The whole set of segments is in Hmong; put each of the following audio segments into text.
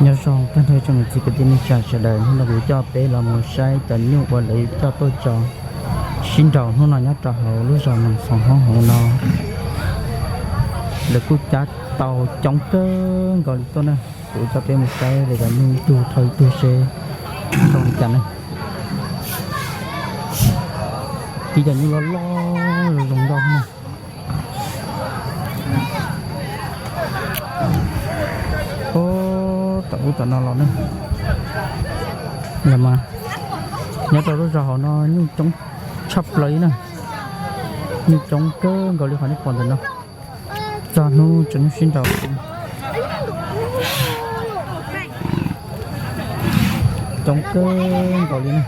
Nyob zoo tag nrho tsoom niam txiv kwv tij neej tsa sawv daws, hnub no kuv coj peb los mus saib cov nyuj uas lawv coj tuaj tso sib nraus hnub no nyob rau hauv lub zos Noom Xoom Hoob hauv no. Lawv kuj cab tau coob kawg nkaus li tuaj na. Kuv coj peb mus saib lawv cov nyuj ib tug dhau ib tug seb zoo li cas na. Tib cov nyuj loj loj zoo nkauj na. Ub, tom ub tom no los na. Los mas, nyob rau lub zos hauv no nyuj coob tshaj plaws li na. Nyuj coob kawg nkaus li qhov nej pom ntawm no. Txog hnub tseem nyuj sib nraus coob kawg nkaus li na.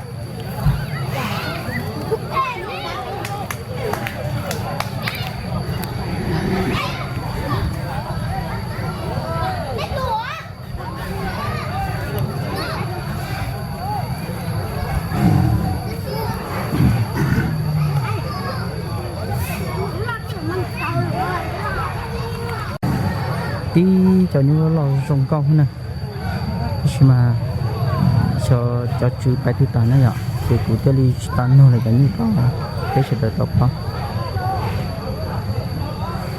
Tib cov nyuj loj loj zoo nkauj na. Tab sis mas xyov cov tswv pais twg tas na yom, ces kuv thiaj li tsis tau nug lawv cov nyuj rau peb sawv daws tau paub.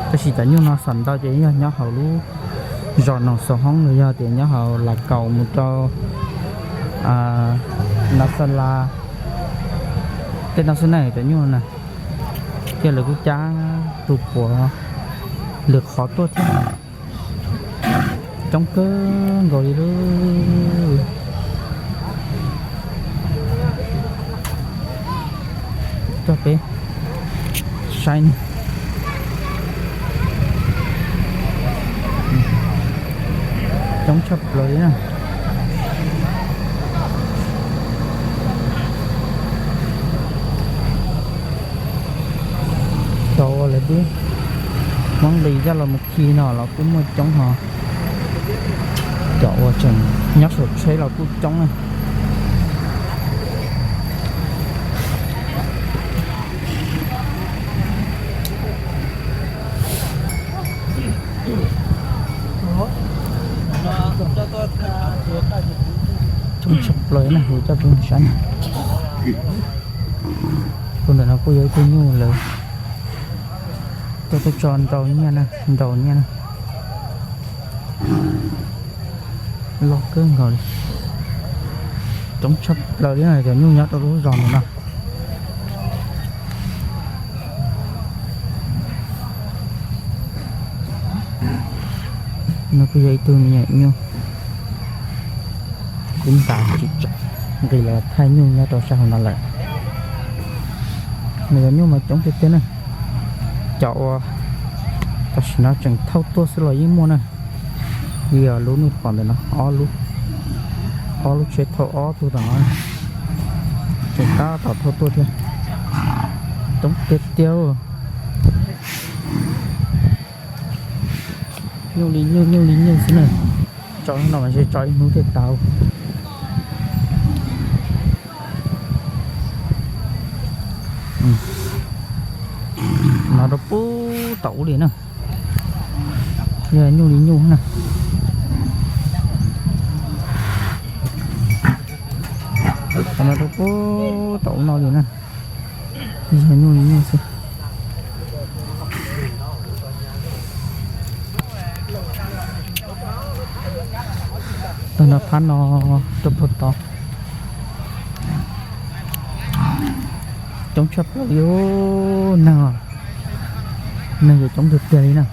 Tab sis cov nyuj no xam ntau ces yog nyob hauv lub zos Noom Xoom Hoob los yog tias nyob hauv Las Kaus mus rau Nas Xas Las, tej no xwb na cov nyuj no na. Thiab lawv kuj cab tus puav lwm qhov tuaj thiab. Coob kawg nkaus li lub. Coj peb saib ne. Coob tshaj plaws li na. Cov uas lawv twb muab nqis coj los mus khi no los kuj muaj coob ho. Cov uas tseem nyob saum tsheb los kuj coob na. Coob tshaj plaws na, kuv coj peb mus saib na. Tus ntawm no kuj yog ib tug nyuj lawv tuaj tuaj tso nrau nyiaj na, nrau nyiaj na. Loj kawg nkaus li. Coob tshaj plaws li na, cov nyuj nyob rau lub zos ntawm no. No kuj yog ib tug me nyuam nyuj, kuj ntas tsis tso, nqis los thaij nyuj nyob rau sab hauv no lawm. Nws cov nyuj mas coob tiag tiag na. Cov uas tam sim no tseem thauj tuaj xwb los yeej muaj na. Li lub nej pom ntawm no, ob lub, ob lub tsheb thauj ob tug tom no, tseem tab tom thauj tuaj thiab. Coob tiag tiag. Nyuj li nyuj, nyuj li nyuj xwb na. Tso no mas tso ib hnub thiaj tau. No rau puag tom ub li na. Yog nyuj li nyuj na. No rau puag tom ub no li na. Yog nyuj li nyuj xwb. Tag no phab no rau puag tod. Coob tshaj plaws li neeg, neeg yuav coob tiag tiag li na.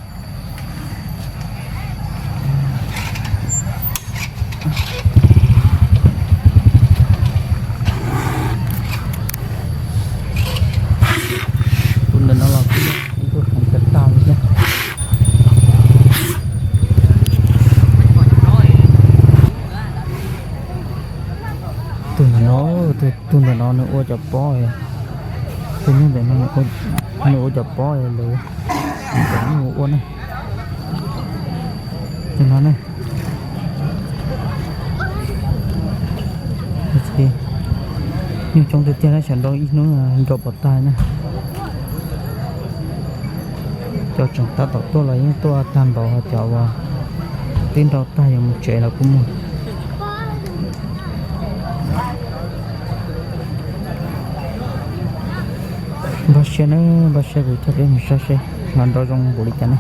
Tus ntawm no los kuj yog ib tug heev tag tag li thiab. Tus ntawm no, tus ntawm no nws ua cov pob, tus nyuj ntawm no nws ua cov pob lawv cov nyuj ua na. Tus no ne, nyuj coob tiag tiag na, sawv nrau ib hnub nrau pov tag na. Cov tseem tab tom tuaj los yeej tuaj tag npaum, ho cov uas Twb nrau tag yuav mus tsev los kuj muaj. Npaj siab na, npaj siab kuv coj peb mus saib seb los nrau zoo npaum li cas na.